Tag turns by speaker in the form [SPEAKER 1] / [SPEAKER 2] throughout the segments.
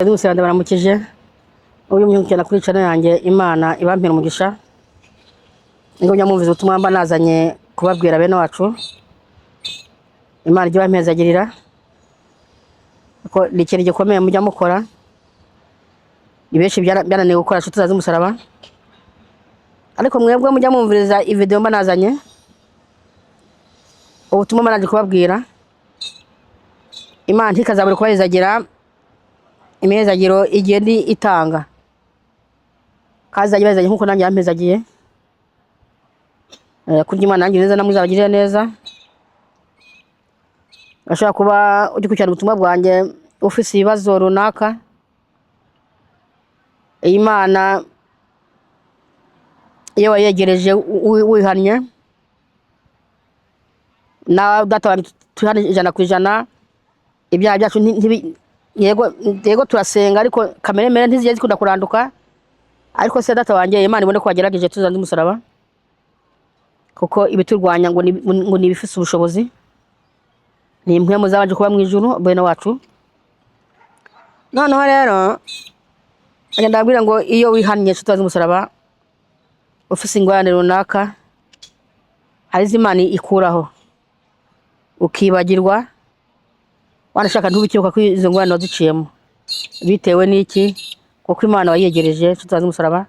[SPEAKER 1] Bose ndabaramukije. Uyu myumvikana kuri channel yanjye, Imana ibampera umugisha. Ngo nyamwumvize ubutumwa mba nazanye kubabwira bene wacu. Imana ijye ibampezagirira, kuko ni ikintu gikomeye mujya mukora. Ni benshi byananiye gukora, inshuti z'umusaraba, ariko mwebwe mujya mwumviriza ivideo mba nazanye, ubutumwa mba naje kubabwira. Imana ntikazabure kubahezagira imihezagiro igenda itanga, kandi izajya ibahezagira nkuko nanjye yampezagiye. Kurya Imana yanjye neza, namwe izabagirire neza. Urashobora kuba ugikurikirana ubutumwa bwanjye ufise ibibazo runaka. Imana iyo wayegereje wihannye, na data wanjye tuhane 100%, ibyaha byacu yego yego turasenga, ariko kamere mere ntizijya zikunda kuranduka. Ariko se data wanjye, Imana ibone ko wagerageje tuzanze umusaraba, kuko ibiturwanya ngo ni ibifise ubushobozi, ni impwemu zabanje kuba mu ijuru, bene wacu. Noneho rero ngenda ndababwira ngo iyo wihannye, inshuti z'umusaraba, ufise ingorane runaka, hari izo Imana ikuraho ukibagirwa, wanashaka ntubikibuka ko izo ngorane waziciyemo. Bitewe n'iki? Kuko Imana wayegereje, inshuti z'umusaraba.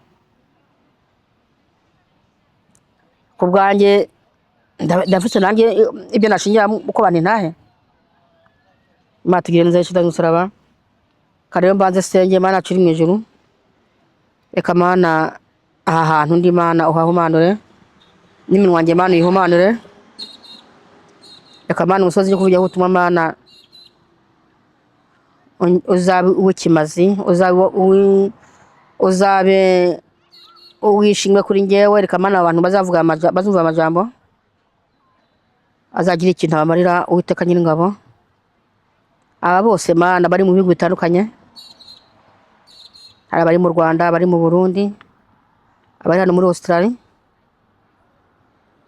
[SPEAKER 1] Ku bwanjye ndafise nanjye ibyo nashingira uko bantu intahe. Imana tugire neza, inshuti z'umusaraba. Rero mbanze senge. Mana yacu iri mu ijuru, reka Mana aha hantu ndi, Mana uhahumanure, n'iminwa yanjye Mana uyihumanure. Reka Mana umusozi wo kuvugaho ubutumwa, Mana uzabe uw'ikimazi, uzabe uwishimwe kuri njyewe. Reka Mana abantu bazavuga bazumva amajambo azagira ikintu abamarira. Uwiteka Nyiringabo, aba bose Mana bari mu bihugu bitandukanye, hari abari mu Rwanda, abari mu Burundi, abari hano muri Australia,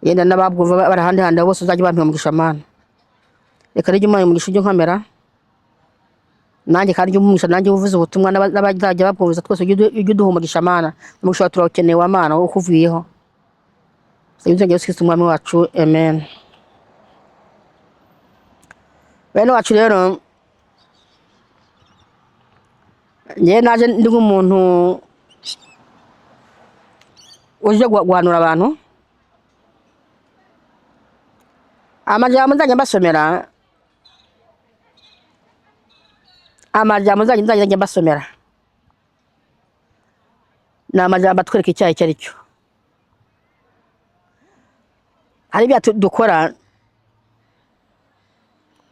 [SPEAKER 1] yenda n'ababwumva bari ahandi handi, bose uzajya ubampera umugisha Mana. Reka rero ujye umugisha ujye unkamera nanjye, kandi ujye umugisha nanjye uvuze ubutumwa, n'abazajya babwumviza twese, ujye uduha umugisha Mana. Umugisha wawe turawukeneye wa Mana ukuvuyeho. Izina rya Yesu Kristo umwami wacu, amen. Bene wacu rero, njyewe naje ndi nk'umuntu uje guhanura abantu. Amajambo nzajya mbasomera, amajambo nzajya mbasomera ni amajambo atwereka icyaha icyo ari cyo. Hari ibyaha dukora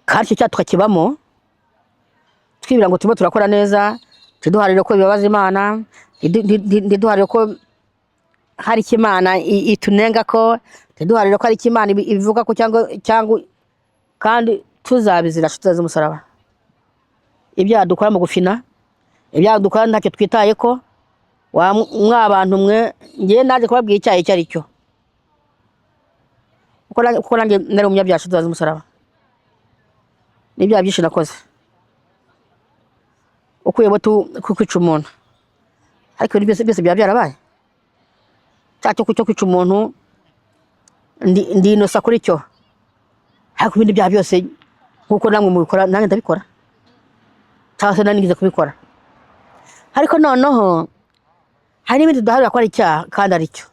[SPEAKER 1] kandi icyo cyaha tukakibamo twibwira ngo turimo turakora neza, ntiduharire ko bibabaza Imana, ntiduharire ko hari icyo Imana itunenga ko, ntiduharire ko hari icyo Imana ibivuga ko cyangwa kandi tuzabizira, nshuti z'umusaraba. Ibyaha dukora mu gufina, ibyaha dukora ntacyo twitaye ko, mwa bantu mwe, ngewe naje kubabwira icyaha icyo ari cyo, kuko nanjye nari umunyabyaha, nshuti z'umusaraba. N'ibyaha byinshi nakoze, ukuyemo kwica umuntu, ariko ibintu byose byaba byarabaye. Cyaha cyo kwica umuntu ndi inosa kuri cyo, ariko ibindi byaha byose nkuko namwe mubikora nanjye ndabikora, cyangwa se nari nigeze kubikora. Ariko noneho hari n'ibindi tudaharira ko ari icyaha kandi ari cyo.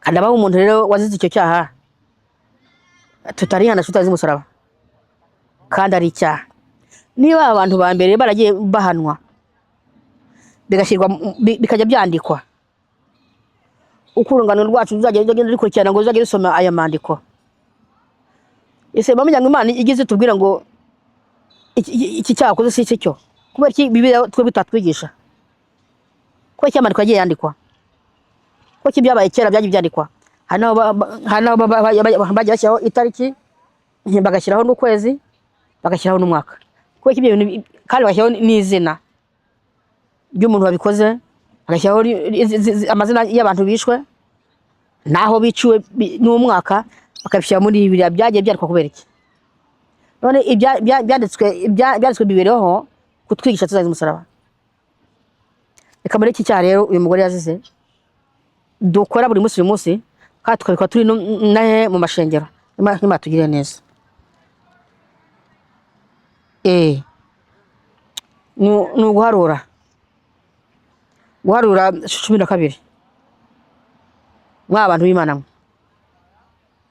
[SPEAKER 1] Kandi abaho umuntu rero wazize icyo cyaha tutarihana, nshuti z'umusaraba, kandi ari icyaha. Niba abantu ba mbere baragiye bahanwa, bigashyirwa bikajya byandikwa, uko urungano rwacu ruzajya rugenda rukurikirana ngo ruzajye rusoma aya mandiko. Ese bamenya ngo Imana igize itubwira ngo iki cyaha wakoze si cyo, kubera iki Bibiliya twebwe itatwigisha? Kubera iki amandiko yagiye yandikwa? Kubera iki ibyabaye kera byagiye byandikwa? Hari n'aho bagiye bashyiraho itariki, bagashyiraho n'ukwezi, bagashyiraho n'umwaka. Kubera iki ibyo bintu kandi bagashyiraho n'izina ry'umuntu wabikoze, bagashyiraho amazina y'abantu bishwe n'aho biciwe n'umwaka, bakabishyira muri Bibiliya. Byagiye byandikwa kubera iki? None byanditswe bibereho kutwigisha tuzaza umusaraba. Reka muri iki cyaha rero uyu mugore yazize dukora buri munsi buri munsi, kandi tukabikora turi nahe mu mashengero. Imana tugirire neza. Ni uguharura, guharura 12. Mwa bantu b'Imana mwe,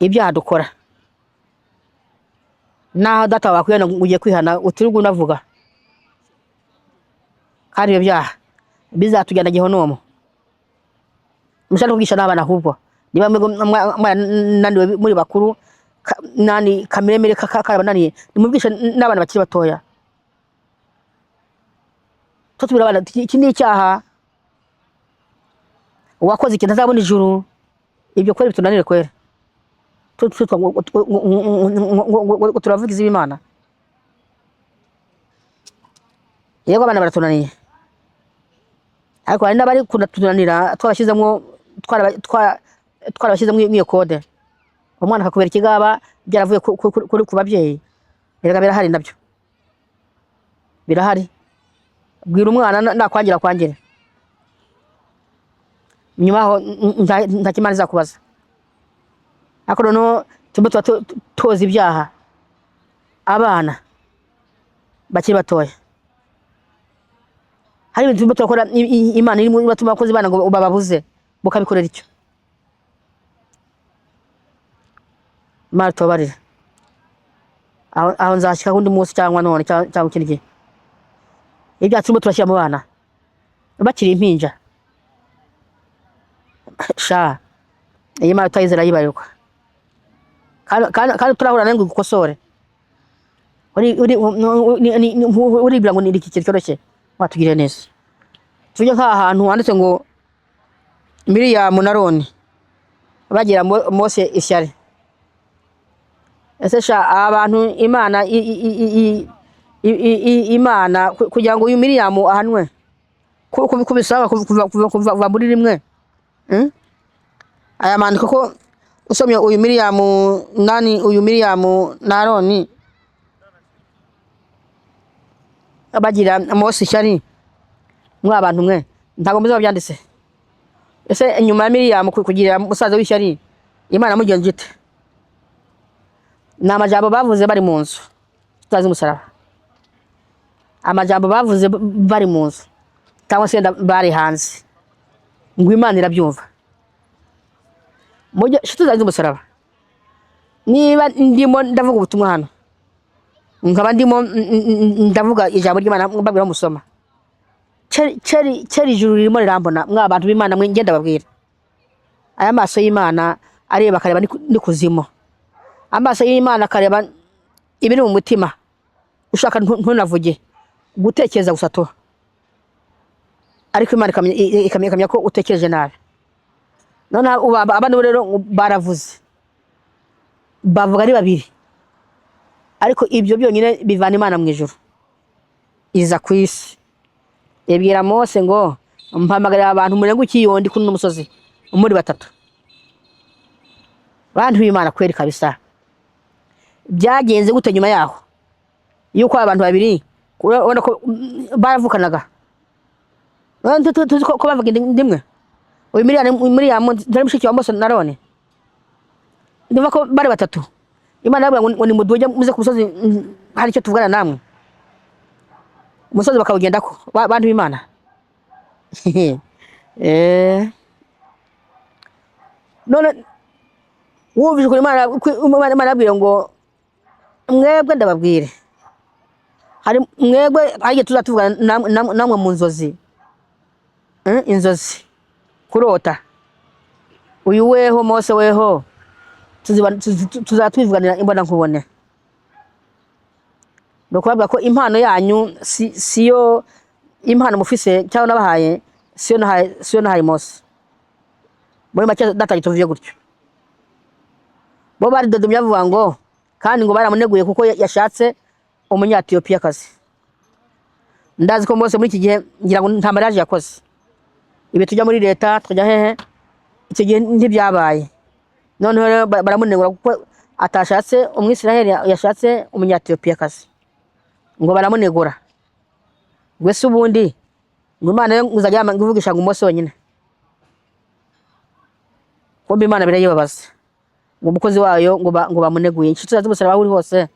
[SPEAKER 1] ibyaha dukora naho data wakwihana ngo ugiye kwihana utirirwa unavuga, kandi ibyo byaha bizatujyana gihonomo. Mushaka kugisha n'abana, ahubwo niba mwananiwe muri bakuru, nani kamiremire karabananiye, nimubwishe n'abana bakiri batoya. Tutubwira abana iki ni icyaha, uwakoze ikintu azabona ijuru. Ibyo kweri bitunanire kwera, ngo turavugiza Imana. Yego abana baratunaniye, ariko hari n'abari kutunanira twarashyizemo, twarabashyizemo iyo kode. Umwana akakubera ikigaba byaravuye ku babyeyi. Erega birahari, nabyo birahari. Bwira umwana nakwangira kwangire, nyuma aho nta kimana izakubaza. Ariko noneho turimo tuba toza ibyaha abana bakiri batoya. Hari ibintu turimo turakora, Imana irimo ibatuma abakozi bana ngo bababuze, mukabikorera icyo. Imana tubabarire. Aho nzashyika undi munsi cyangwa none cyangwa ikindi gihe. Ibyaha turimo turashyira mu bana bakiri impinja, sha iyi Imana tutayizera yibarirwa. Kandi turahura nawe ngo igukosore. Uribwira ngo ni iki kintu cyoroshye. Watugiriye neza. Tujye nk'ahantu handitse ngo Miriyamu na Aroni bagira Mose ishyari. Ese sha abantu Imana Imana kugira ngo uyu Miriyamu ahanwe kubisaba kuva muri rimwe. Aya mandiko ko usomye uyu Miriyamu nani, uyu Miriyamu na Aroni bagira Mose ishyari, mwa abantu mwe ntabwo muzaba byanditse. Ese nyuma ya Miriyamu kugira musaza w'ishyari, Imana mugenje ite? Ni amajambo bavuze bari mu nzu tutazi umusaraba. Amajambo bavuze bari mu nzu cyangwa se bari hanze, ngo Imana irabyumva. Mujye tutazi umusaraba. Niba ndimo ndavuga ubutumwa hano, nkaba ndimo ndavuga ijambo ry'Imana mbabwira musoma, kera ijuru ririmo rirambona. Mwa bantu b'Imana mwe, ngenda babwira aya maso y'Imana areba akareba n'ikuzimu. Amaso y'Imana akareba ibiri mu mutima, ushaka ntunavuge, gutekereza gusa to, ariko Imana ikamenya ko utekereje nabi. None abana rero baravuze, bavuga ari babiri, ariko ibyo byonyine bivana Imana mu ijuru iza ku isi. Ibwira Mose ngo mpamagarira abantu murenga ikiyondi kuri uno musozi muri batatu. Bantu b'Imana kweri kabisa. Byagenze gute nyuma yaho yuko abantu babiri urabona ko baravukanaga? Tuzi ko bavuga indimwe. Uyu Miriyamu ntari mushiki wa Mose na Aroni, ndumva ko bari batatu. Imana yababwira ngo nimuduge muze ku musozi, hari icyo tuvugana namwe. Umusozi bakawugendako bantu b'Imana. None wumvise ukuntu Imana yababwiye ngo mwebwe ndababwire, hari mwebwe hari igihe tuzatuvugana namwe mu nzozi. Inzozi kurota. Uyu weho Mose weho tuzatwivuganira imbona nkubone. Ni ukuvuga ko impano yanyu siyo impano mufise cyangwa nabahaye, siyo nahaye Mose. Muri make data tuvuye gutyo. Bo bari dodомye bavuga ngo kandi ngo baramuneguye kuko yashatse Umunyatiyopiyakazi. Ndazi ko Mose muri iki gihe ngira ngo nta mariage yakoze. Ibi tujya muri leta tukajya hehe, icyo gihe ntibyabaye. Noneho rero baramunegura kuko atashatse Umwisiraheli, yashatse Umunyatiyopiyakazi, ngo baramunegura. Ngo ese ubundi ngo Imana yo izajya ivugisha ngo Mose wenyine? Kumbe Imana birayibabaza ngo umukozi wayo ngo bamuneguye. Inshuti z'umusaraba, aho uri hose,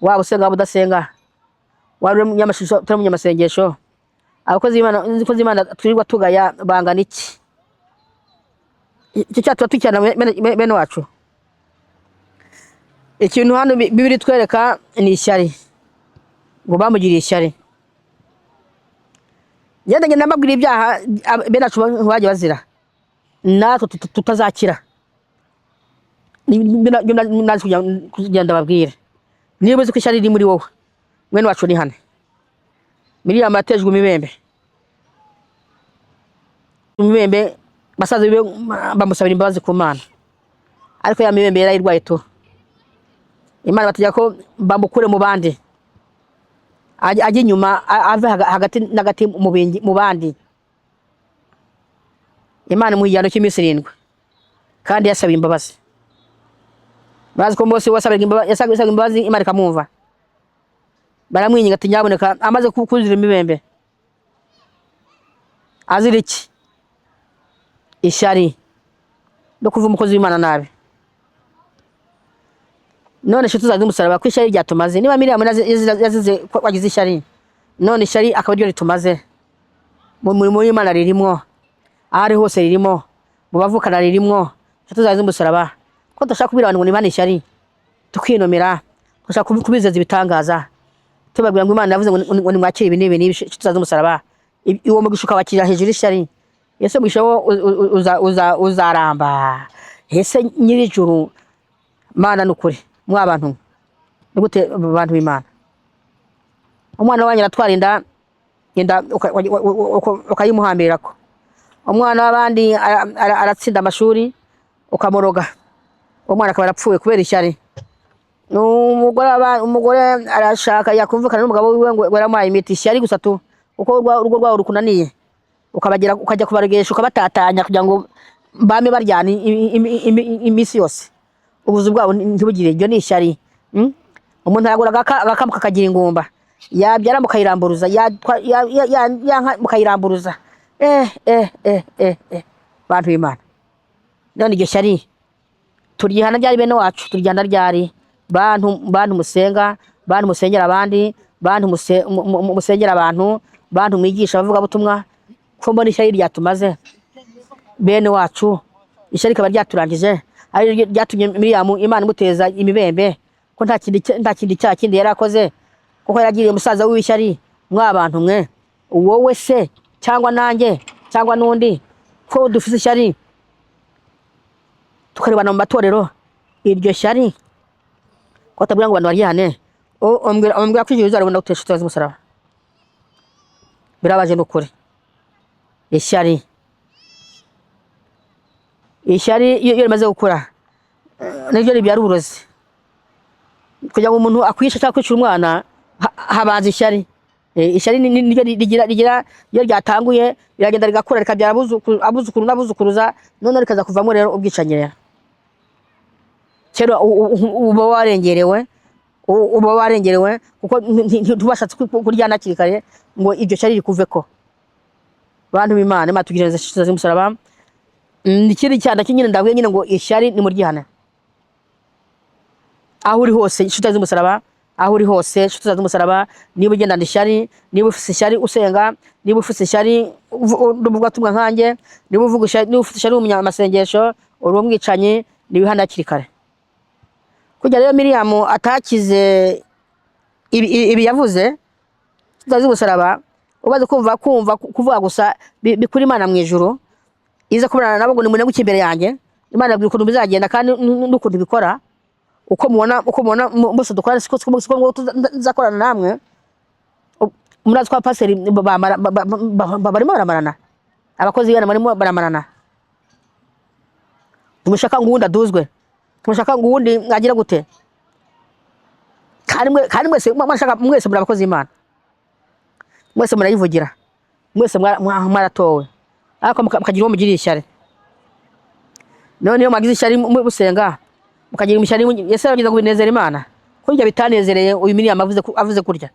[SPEAKER 1] waba usenga, waba udasenga, waba uri umunyamashusho, utari umunyamasengesho, abakozi b'Imana twirirwa tugaya bangana iki? Icyo cyaha tuba tucyana bene wacu. Ikintu hano Bibiliya itwereka ni ishyari, ngo bamugiriye ishyari. Ngenda ngenda mbabwira ibyaha bene wacu bagiye bazira, natwe tutazakira. Nazi kugira ndababwire, niba uzi ko ishyari riri muri wowe, mwene wacu, ni hano Miriyamu yatejwe imibembe. Imibembe, basaza be bamusabira imbabazi ku Mana, ariko ya mibembe yarayirwaye tu. Imana bategeka ko bamukure mu bandi, ajye inyuma, ave hagati n'agati mu bandi. Imana imuha igihano cy'iminsi 7 kandi yasabiye imbabazi. Bazi ko Mose yasabaga imbabazi, Imana ikamwumva. Baramwinginga ati: "Nyaboneka." Amaze kuzura imibembe, azira iki? Ishyari no kuva umukozi w'Imana nabi. None inshuti zanjye z'umusaraba, ko ishyari ryatumaze, niba Miriyamu yazize ko wagize ishyari, none ishyari akaba ryo ritumaze, mu murimo w'Imana ririmwo, aho ari hose ririmo, mu bavukana ririmwo. Inshuti zanjye z'umusaraba, ko dushaka kubwira abantu ngo nibane ishyari, tukinomera, dushaka kubizeza ibitangaza, tubabwira ngo Imana yavuze ngo nimwakire ibi n'ibi n'ibi. Inshuti zanjye z'umusaraba, uwo mugisha ukabakirira hejuru y'ishyari, ese umugisha wo uzaramba? Ese nyir'ijuru Mana, ni ukuri mwa bantu mwe, ni gute bantu b'Imana, umwana wanyu aratwara inda, inda ukayimuhambirako, umwana w'abandi aratsinda amashuri, ukamuroga, umwana akaba arapfuye kubera ishyari? Umugore arashaka, yakumvikana n'umugabo wiwe ngo yaramuhaye imiti, ishyari gusa tu, uko urugo rwawe rukunaniye, ukabagira ukajya kubaregesha, ukabatatanya kugira ngo bame baryana iminsi yose, ubuzu bwabo ntibugire. Iryo ni ishyari. Umuntu aragura agakamu kakagira ingumba, yabyara mukayiramburuza, ya nka mukayiramburuza. Eh eh eh eh eh, bantu b'Imana, none iryo shyari turyihana ryari? Bene wacu, turyihana ryari? Bantu musenga, bantu musengera abandi, bantu musengera abantu, bantu mwigisha abavugabutumwa, ko mbona ishyari ryatumaze bene wacu, ishyari rikaba ryaturangije, ari ryo ryatumye Miriyamu Imana imuteza imibembe, ko nta kindi cyaha kindi yari akoze, kuko yaragiriye musaza w'ishyari. Mwa bantu mwe, wowe se cyangwa nanjye cyangwa n'undi, ko dufite ishyari tukarebana mu matorero, iryo shyari ko batabwira ngo abantu baryihane, umbwira ko ijuru rizaribona gute? Inshuti z'umusaraba, birabaje n'ukuri. Ishyari iyo rimaze gukura, niryo ribyara uburozi. Kugira ngo umuntu akwice cyangwa kwicira umwana, habanza ishyari. Ishyari niryo rigira, iyo ryatanguye riragenda rigakura, rikabyara abuzukuru n'abuzukuruza, noneho rikaza kuvamo rero ubwicanyi. Rero kera uba warengerewe, uba warengerewe kuko ntubashatse kuryana hakiri kare ngo iryo shyari rikuveko. Bantu b'Imana, Imana tugirire neza. Inshuti z'umusaraba, ikindi cyanda nyine ndabwiye nyine ngo ishyari nimuryihane aho uri hose. Inshuti z'umusaraba, aho uri hose, inshuti z'umusaraba, niba ugendana ishyari, niba ufite ishyari usenga, niba ufite ishyari uri umuvugabutumwa nkanjye, niba uvuga ishyari, niba ufite ishyari umunyamasengesho, uri umwicanyi, niwihane hakiri kare. Kujya rero Miriyamu atakize ibi yavuze, inshuti z'umusaraba, umaze kumva kuvuga gusa bikura Imana mu ijuru iza kubonana nabo ngo nimuneguke imbere yanjye. Imana yabwira ukuntu bizagenda kandi n'ukuntu bikora. Uko mubona bose dukora, siko ngo tuzakorana namwe. Murazi ko abapasiteri barimo baramarana, abakozi b'Imana barimo baramarana. Tumushaka ngo uwundi aduzwe, tumushaka ngo uwundi agira gute, kandi mwese mwashaka, mwese muri abakozi b'Imana, mwese murayivugira, mwese mwaratowe, ariko mukagira uwo mugiriye ishyari. None iyo mwagize ishyari musenga, mukagira ishyari, Yesu yarageza ngo binezere Imana, ko ibyo bitanezereye uyu Miriyamu avuze kurya.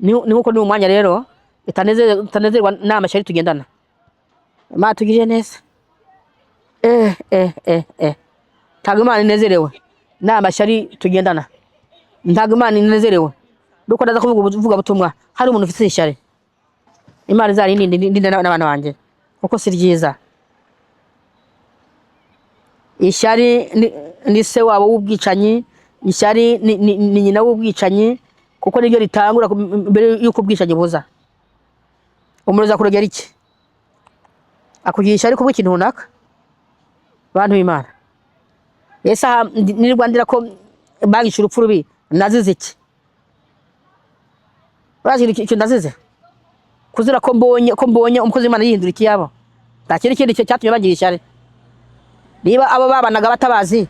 [SPEAKER 1] Ni nkuko ni umwanya rero. itanezerwa n'amashyari tugendana. Imana tugiriye neza. Eh, eh, eh, eh. Ntabwo Imana inezerewe n'amashyari tugendana. Ntabwo Imana inezerewe nuko ndaza kuvuga ubutumwa hari umuntu ufite ishyari. Imana izarinde, ndinde n'abana banjye, kuko si ryiza. Ishyari ni se wabo w'ubwicanyi. Ishyari ni nyina w'ubwicanyi, kuko niryo ritangura mbere y'uko ubwicanyi buza. Umurozi akurogera iki? Akugira ishyari kubw'ikintu runaka. Bantu b'Imana, ese aha nirirwa ndira ko bangishe urupfu rubi, nazize iki? Urazi icyo ndazize? Kuzira ko mbonye umukozi w'Imana yihindura ikiyabo. Nta kindi cyatumye bagira ishyari. Niba abo babanaga batabazi,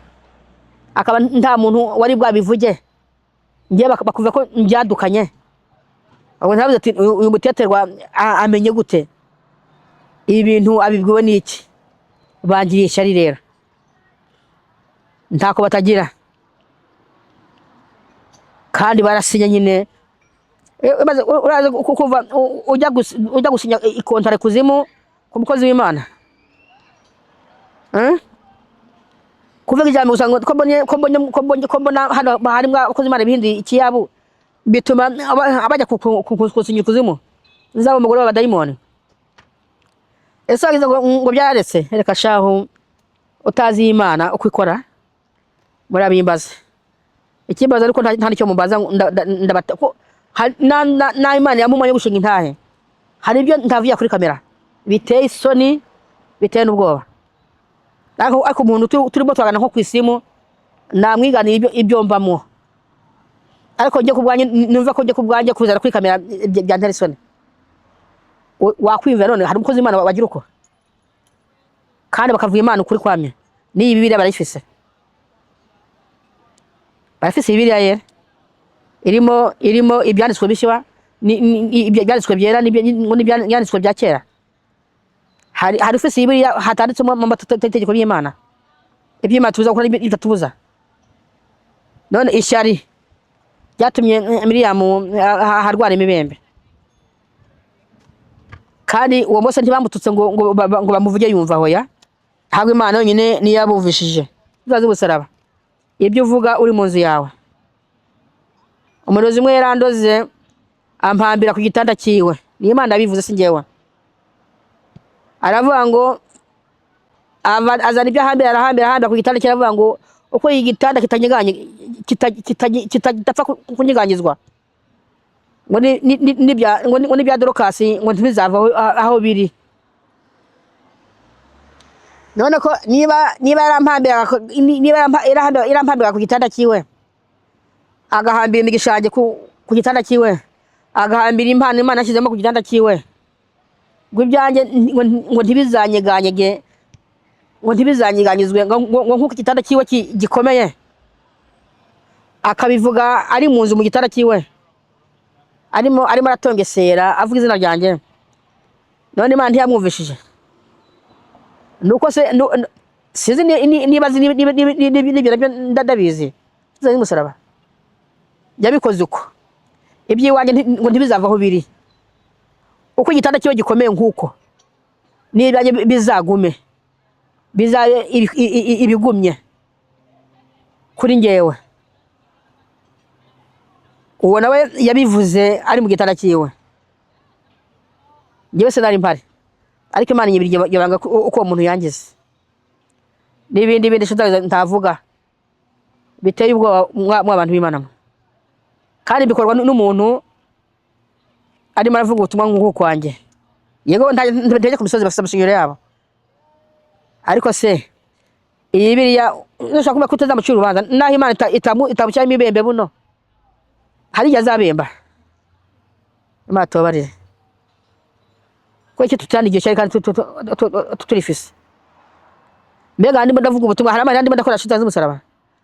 [SPEAKER 1] akaba nta muntu wari bwabivuge, ngiye bakuvuga ko njyadukanye, ubwo ntavuze ati uyu muteterwa amenye gute ibi bintu? Abibwiwe n'iki? Bangiriye ishyari rero, ntako batagira, kandi barasinye nyine. Maze uraza kuva ujya gusinya ikontara kuzimu ku mukozi w'Imana. Eh? Kuvuga ijambo gusa ngo ko mbonye ko mbona hano harimo abakozi b'Imana bihinduye ikiyabu, bituma abajya gusinya ikuzimu zaba umugore w'abadayimoni. Ese wagize ngo byararetse? Reka shahu, utazi Imana uko ikora murabimbaza. Ikimbaza ariko nta nicyo mumbaza ngo ndabata ko na Imana yampumanya yo gushinga intahe. Hari ibyo ntavugira kuri kamera biteye isoni, biteye n'ubwoba, ariko umuntu turimo turagana nko ku isimu namwiganira ibyo mbamwo, ariko njye ku bwanjye numva ko njye ku bwanjye kuzana kuri kamera byantera isoni. Wakwiyumvira none hari umukozi w'Imana bagira uko, kandi bakavuga Imana ukuri kwamye. N'iyi Bibiliya barayifise, barafise Bibiliya yera irimo ibyanditswe bishya, ibyanditswe byera ngo n'ibyanditswe bya kera. Hari ufise Bibiliya hatanditsemo amategeko y'Imana, iby'Imana tubuza gukora n'ibyo itatubuza. None ishyari ryatumye Miriyamu arwara imibembe, kandi uwo Mose ntibamututse ngo bamuvuge yumva. Hoya, ntabwo Imana yonyine niyo yabumvishije. Uzaze umusaraba ibyo uvuga uri mu nzu yawe. Umurozi umwe yarandoze ampambira ku gitanda cyiwe. Niyo Imana yabivuze, si njyewe. Aravuga ngo azana ibyo ahambira, arahambira, arahambira ku gitanda cye. Aravuga ngo uko iyi gitanda kitanyeganye, kitapfa kunyeganyizwa, ngo n'ibya Dorokasi ngo ntibizava aho biri. None ko niba yarampambira, niba yarampambira ku gitanda cyiwe, agahambira imigisha yanjye ku gitanda cyiwe, agahambira impano Imana yashyizemo ku gitanda cyiwe, ngo ibyanjye ngo ntibizanyeganyege, ngo ntibizanyeganyizwe, ngo nk'uko igitanda cyiwe gikomeye, akabivuga ari mu nzu mu gitanda cyiwe, arimo aratongesera avuga izina ryanjye, none Imana ntiyamwumvishije? Nuko se sinzi niba azi n'ibyo nabyo ndabizi. Sinzi n'umusaraba yabikoze uko iby'iwanjye ngo ntibizava aho biri, uko igitanda kiba gikomeye nk'uko n'ibyanjye bizagume, bizabe ibigumye kuri njyewe. Uwo nawe yabivuze ari mu gitanda cyiwe. Njyewe sinari mpari, ariko Imana inyibira iryo banga uko uwo muntu yangize, n'ibindi bindi ntavuga biteye ubwoba mwa bantu b'Imana mwe. Kandi bikorwa n'umuntu arimo aravuga ubutumwa nk'uku kwanjye. Yego, ntajya ku misozi, bafite amashingiro yabo, ariko se iyi biriya nushaka kumva ko utazamucira urubanza, naho Imana itamushyiramo ibembe buno, hari igihe azabemba. Imana tubabarire ko iki tutandi igihe cyari kandi turifise. Mbega ndimo ndavuga ubutumwa, hari amahera ndimo ndakora shita z'umusaraba,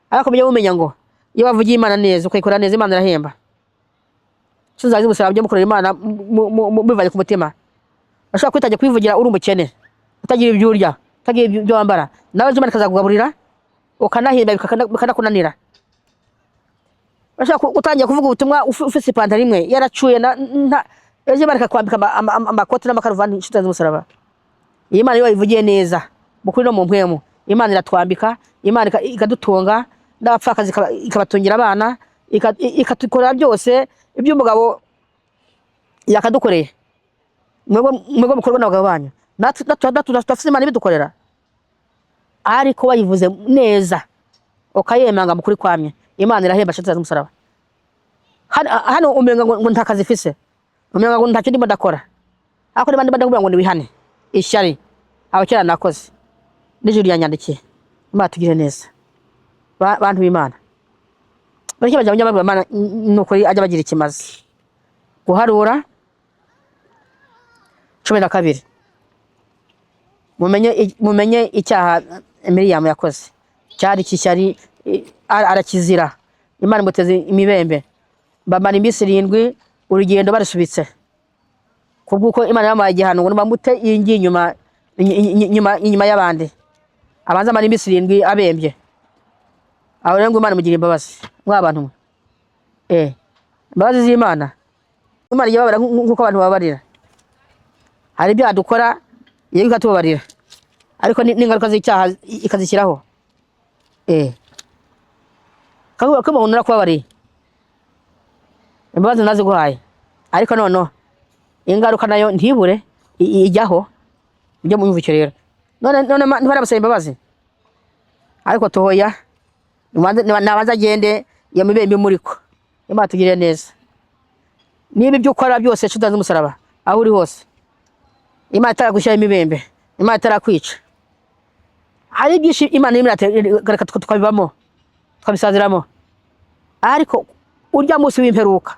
[SPEAKER 1] ariko mujye mumenya ngo iyo wavugiye Imana neza, ukayikora neza, Imana irahemba. Shita z'umusaraba, mujye mukorera Imana mubivanye ku mutima. Bashobora kwitajya kwivugira uri umukene, utagira ibyo urya, utagira ibyo wambara, nawe ejo Imana ikazakugaburira ukanahimba bikanakunanira. Bashobora gutangira kuvuga ubutumwa ufise ipantaro imwe yaracuye na nta Ejo Imana ikakwambika amakoti n'amakaruvati, inshuti z'umusaraba. Iyi Imana iyo wayivugiye neza mu kuri no mu mpwemu, Imana iratwambika, Imana ikadutunga, n'abapfakazi ikabatungira abana, ikatukorera byose ibyo umugabo yakadukoreye. Mwebwe mukorwa n'abagabo banyu, natwe turafise Imana ibidukorera. Ariko wayivuze neza ukayemanga mu kuri kwamye, Imana irahemba, inshuti z'umusaraba. Hano umenga ngo nta kazi ifise, umenga ngo ntacyo ndimo ndakora, ariko niba ndimo ndakubwira ngo niwihane ishyari abakera nakoze n'ijuru ryanyandikiye. Imana tugire neza. Bantu b'Imana, bareke bajya babwira Imana nukuri ajya bagira ikimazi. Guharura 12, mumenye icyaha Miriyamu yakoze cyari ikishyari, arakizira. Imana imuteze imibembe, bamara iminsi 7 urugendo barusubitse kubw'uko Imana yamuhaye igihano ngo bamute iyi inyuma inyuma y'abandi, abanza amara iminsi 7 abembye. Aho rero ngo Imana imugira imbabazi. Mwa bantu mwe, imbabazi z'Imana, Imana ijya ibabarira nk'uko abantu bababarira. Hari ibyaha dukora yego ikatubabarira, ariko n'ingaruka z'icyaha ikazishyiraho. Kavuga ko umuntu narakubabariye, imbabazi naziguhaye, ariko noneho ingaruka nayo ntibure ijyaho. Mujye mwumva icyo rero. None ntibarabasaba imbabazi, ariko tuhoya nabanze agende iyo mibembe imuriko. Imana tugirire neza. Niba ibyo ukora byose, inshuti z'umusaraba, aho uri hose, Imana itaragushyiraho imibembe, Imana itarakwica, hari byinshi Imana irimo iratereka tukabibamo, tukabisaziramo, ariko urya munsi w'imperuka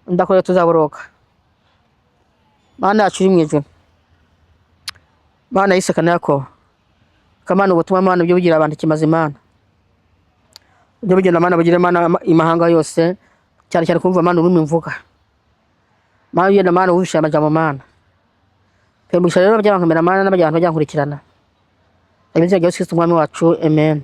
[SPEAKER 1] ndakore tuzaboroka. Mana yacu uri mu ijuru, Mana y'Isaka na Yakobo, kamana ubutumwa Mana byo bugira abantu ikimaze, Imana byo bugenda, Mana bugire Mana imahanga yose, cyane cyane kumva Mana ururimi mvuga. Mana ugenda, Mana wumvishe amajambo, Mana pemugisha rero by'abantu Mana n'abajya abantu bajya nkurikirana. Izina rya Yesu Kristo Umwami wacu, amen.